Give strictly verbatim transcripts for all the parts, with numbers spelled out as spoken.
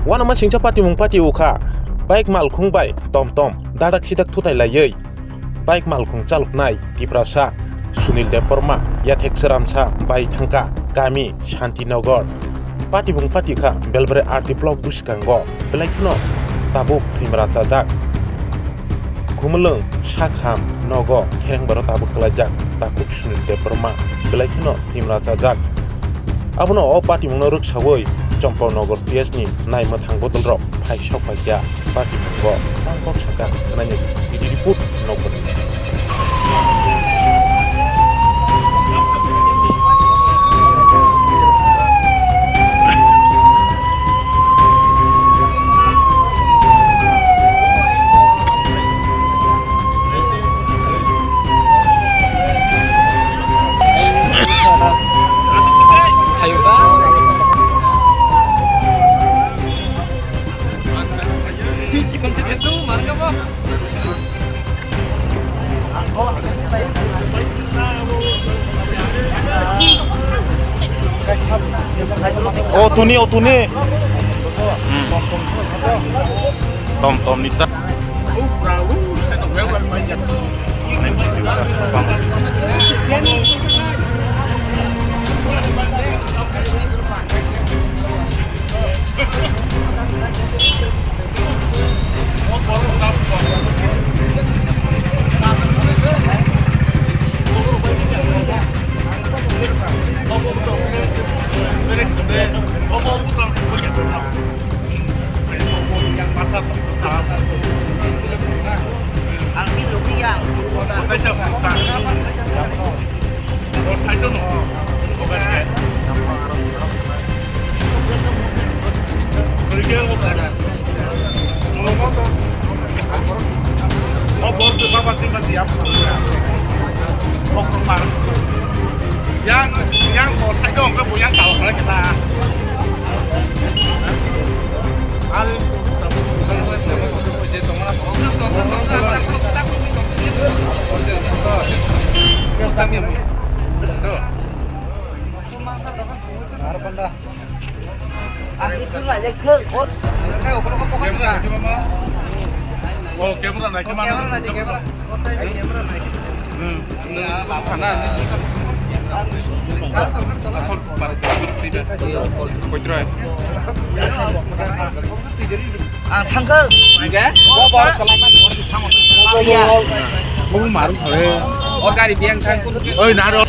Uanama singcha patimung pati ukha, bike malkhung bai tom tom dadak sidak thutai laiwi bike malkhung chaloknai Tiprasa Sunil Debbarma yathek chwramsa bai thangkha kami Shantinagar. Patimung pati kha Belbari R D block bwskango, belai kheno tabuk thwimra chajak. Khumulwng sakham nogo khereng baro tabuk kwlaijak takhuk Sunil Debbarma, belai kheno thwimra chajak. Abono o patimungno rwksawi Champaknagar P S ni naimwthang bodolrok phai sok phaikha patimungo. Tang kok sakha khwnani video report nokni. O tuni, o tuni. Hmm. Tom tom ni ta. Yang, yang bo side o hwnkhe bo yang tao khlai khe ta. Al. Oh, camera naikhe mano. Hmm. Asol para sila sila. Koitro. Ang thangkha. Hingke? Bo bor kelaimani. Iya. Bo maru thare. O gari biang thang kun. Oi, naro.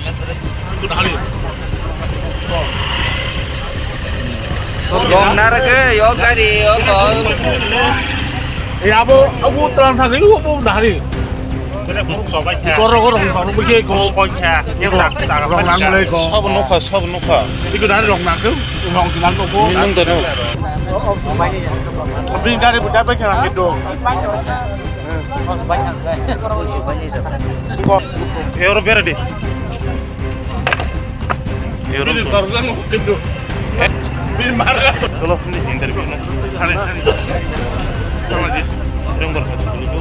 Kun hari. Gom narake, o gari, o to. Eh, abo, abo tlang thang, abo dari. Koro, koro, koro, koro, koro, koro, koro, koro, rong nang le ko. Sabo nokha, sabo nokha. Iko dari rong nang ko, rong nang ko. Minung dano. Bin gari buta pa kara ke do. Ko, euro bera di. Bini korjang mo kendo. Bini marga. Solo sini interview na. Hari, hari. Sama di. Yang berkata dulu tu.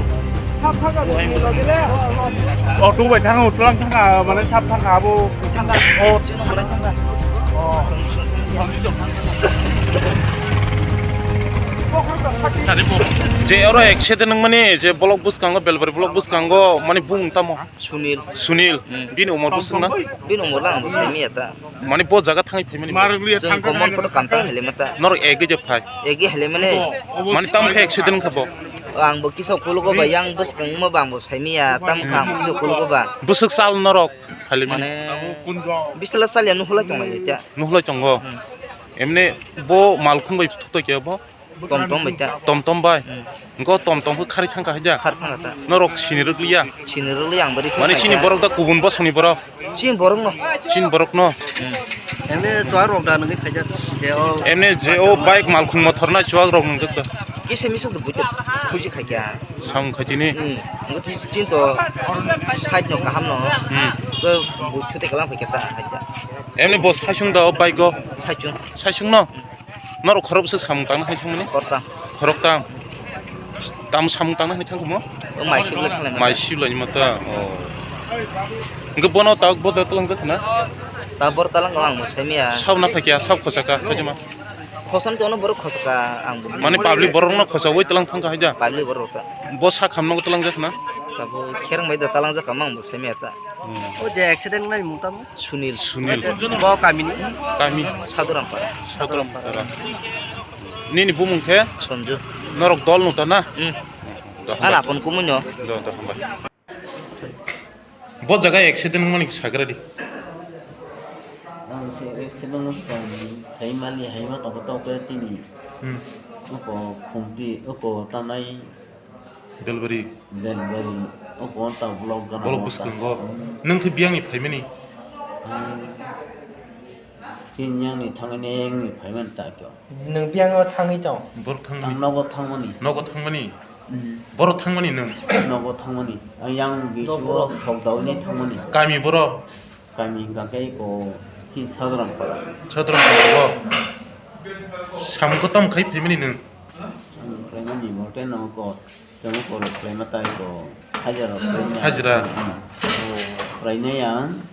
Auto bai thang, utlang thang, mana sap thang abo. Oh. Tadi po. Je oro accident nang mani, je block bus kango, Belbari block bus kango, mani bung tamo. Sunil. Sunil. Hmm. Bini umor bwswk na? Bini umor lang bo semi ya ta. Mani bo jaga thangwi phaimani bo? Chwng common photo kamtang heli mata. Norok egi je phai? Egi heli mane. Mani tam khe accident kha bo? Ang bo kisa kulugo ba, yang bwskang ma bang bo semi ya, tam kha ang kisa kulugo ba. Bwswk sal norok heli mane? Mane bisala sal ya nuhulai tong lai ta. Nuhulai tongo. Hmm. Emne bo malkhung bai thukto khe bo? Tom tom bai ta. Tom tom bai? Hmm. Engko tom tom khe khari thangkha haida? Khar thangkha ta. Norok sini rwkliya? Sini rwkliya ang bari. Mane sini borok da kubun bosongni borok? Sini borok no. Sini borok no? Hmm. Emne chuwak rok da nangwi phaijak. Je o. Emne je o bike malkhung mothor na chuwak rok nang da. Kisa misa do buto khuji khaikya. Samung khaitini? Hmm. Engko chini to side no kaham no. Hmm. Ko bu khute kalam khaikya ta khaikya. Emne bo saichung da o bike o? Saichung. Saichung no? Norok khorok bwswk samung tangna hai thangmani? Khoroktham. Khoroktham. Tamo samung tangna hai thangkha mo? O mai sibla khlai mata. Mai sibla ni mata. Oh. Hwnkhe bono tabuk bo da twlang jak na? Ta bor talang ang mo saimiya. Sab na phakya, sab khochaka, khajama. Koson to ono borok khochka ang bo. Mane public borok no khochaui tlang thang kha haida. Public borok ta. Bo sak ham no tlang jak na. Ta bo kherang bai da tlang jak mang bo semi ta. O je accident nai mung tamo? Sunil. Sunil. Bo kamini? Kami. Saduram para. Saduram para. Nini bumung khe? Sonju. Norok dol no ta na? Hmm. Do, Ana hambai. Apon kumui no. Do, do, hambai. Bo jaga accident wngmani sagra di. Ang se accident wngkha, saimali haima tongo tongkhe chini. Hmm. Oko khumti, oko tanai. Delbari. Delbari. Oko ta block gana. Block bwskango. Hmm. Nung khe biyangni phaimani? Ang chini yangni thangni yangni phaiman ta kyo. Nung biyang o thangwi tong? Borok thangmani. Ang nogo thangmani. Nogo thangmani? Hmm. Borok thangmani nung? Nogo thangmani. Ang yang bisu thok dawi ni thangmani. Kami borok? Kami hingka khe ko chin Sadram para. Sadram para bo? Samung ko tam khai phaimani nung? Samung khlaimani bo tei nogo chwng ko rok khlaima tai ko hajira khlaimani. Hajira? Hmm. Khlainai ang.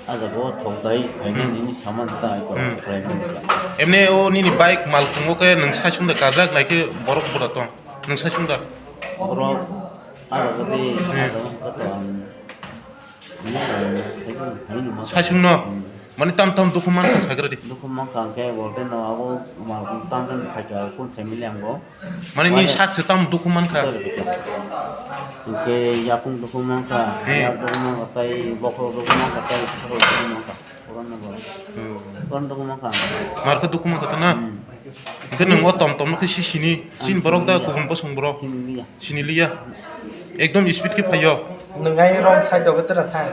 Aja bo thok dai, phaina Hmm. nini saman ta ai ko Hmm. khlai mani ka. Emne o nini bike malkhungo khe nwng saichung da kajak nai khe borok bura tong. Nwng saichung da? Borok aro bo de Hmm. aro ko to ang. Ni ang saichung hai ni ma. Saichung no? Hmm. Mani tam tam dukhu man kha sagra di. Dukhu man kha khe bolte no abo malkhung tam tam khai ka kun sai mili ang bo. Mane ni Mane sak se tam dukhu man kha. Hingke yakung dukhu man kha, Hmm. yak dukhu man kha, tei bokhorok dukhu man kha, tei bokhorok dukhu man kha. Puran no bo. Hmm. Puran dukhu man kha. Mar khe dukhu man kha ta na? Hmm. Hingke nwng o tom tom no khe si sini, Ang sin borok da sini ya. Kubun bosong borok. Sini liya. Sini liya. Ekdom speed khe phaio. Nwng ai wrong side o tera thang.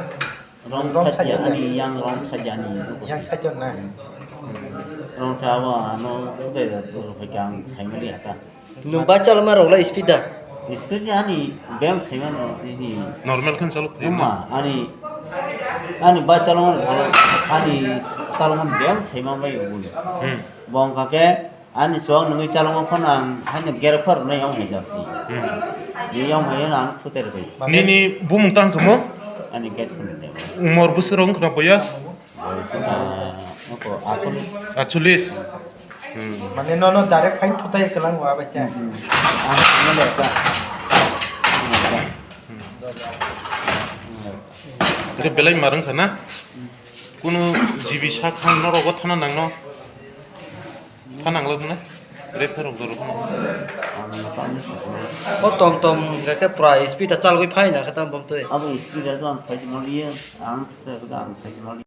Wrong Wrong side side ya, ya. Ani yang wrong side ya ani. Yang side ya na. Wrong side abo ano tu de tu ro pe kang sai mali ata. Nung ba chalma rok lai speed da? Speed ya ani beng sai man ro ini. Normal khan chalo phai. Uma ani, ani ba chalma ani chalma beng sai man bai ui. Hmm. Bong ka ke Ani suang nungwi chalokma phano ang haino gerphar rwnai wng hai jak si. Hmm. Ni yong hai ang thute rwdi. Nini bumung tang kamo? Ani guys phone de. Umor bwswk rong khna boyas? Boyas ta noko acholish. Acholish. Hmm. Mane nono direct hai thutai kelang wa bacha. Hmm. Ah, ano le ta. Ano le ta. Hwnkhe belai ma rwngkha na? Kunu G B sak kha norok o thana nangno. Thana nanglo mwnai? Refer rok dorok no. O tom tom hwnkhe pura speed a chalgwi phai na khe tamo bom twi. Abo speed a ang sai se maliya, ang te ang sai se maliya.